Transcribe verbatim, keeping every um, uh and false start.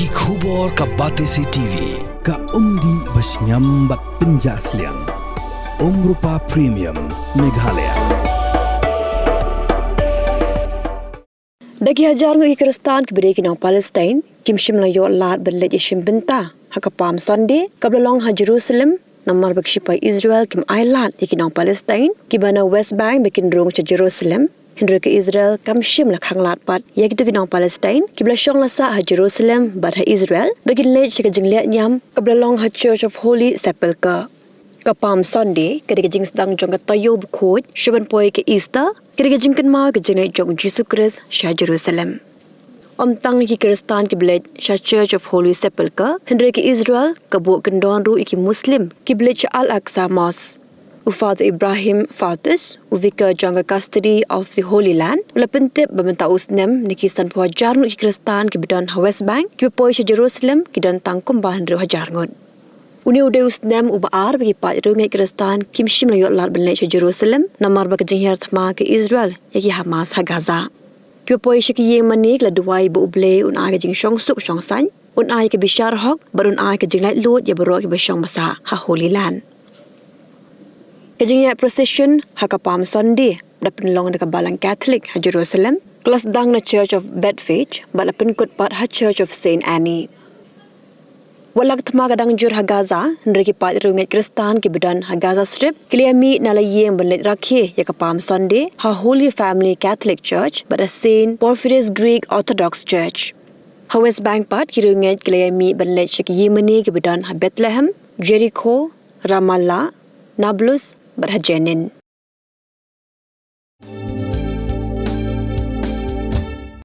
Ki khubor ka Batesi T V, ka umdih bashngiam bad pynjah sliang. Umrupa Premium, Meghalaya. Da ki hajar ngut ki Khristan kiba dei ki nong Palestine kim shym la ïoh lad ban leit ïashim bynta ha ka Palm Sunday kaba la long ha Jerusalem, namar ba ki shipai Israel kim ai lad ïa ki nong Palestine kiba na West Bank ba kin rung sha Jerusalem. Hynrei ka Israel kam shym la khanglad pat ïa kito ki nong Palestine kiba la shong la sah ha Jerusalem bad ha Israel ba kin leit sha ka jingleh niam kaba la long ha Church of Holy Sepulchre. Ka Palm Sunday ka dei ka jingsdang jong ka taïew bakhuid sha ban poi ka Easter, ka dei ka jingkynmaw ka jingleit jong u Jisu Khrist sha Jerusalem. Ym tang ki Khristan kiba leit sha Church of Holy Sepulchre, hynrei ka Israel ka buh kyndon ruh ïa ki Muslim kiba leit sha Al-Aqsa Mosque. U Father Ibrahim Fatus, u vicar jong ka Custody of the Holy Land, u la pyntip ba mynta u snem na ki sanphew hajar ngut ki Khristan kiba don ha West Bank kiba poi sha Jerusalem ki don tang kumba hynriew hajar ngut. Une u dei u snem uba ar ba ki paid riewngeit Khristan kim shym la ïoh lad ban leit sha Jerusalem namar ba ka jinghiar thma ka Israel ïa ki Hamas ha Gaza. Kiba poi sha ki ïing mane ki la duwai ba U Blei un ai ka jingshong suk shong saiñ, un ai ka bishar hok bad un ai ka jinglaitluid ïa baroh kiba shong ba sah ha Holy Land. Ka jingïaid procession ha ka Palm Sunday da pynlong da ka Balang Catholic ha Jerusalem, ka la sdang na Church of Bethphage bad la pynkut pat ha Church of Saint Anne. Wat la ka thma ka dang jur ha Gaza, hynrei ki paid riewngeit Khristan kiba don ha Gaza Strip ki la ïamih na la ïing ban leit rakhe ïa ka Palm Sunday ha Holy Family Catholic Church bad ha Saint Porphyry's Greek Orthodox Church. Ha West Bank pat ki riewngeit ki la ïamih ban leit sha ki ïing mane kiba don ha Bethlehem, Jericho, Ramallah, Nablus bad ha Jenin.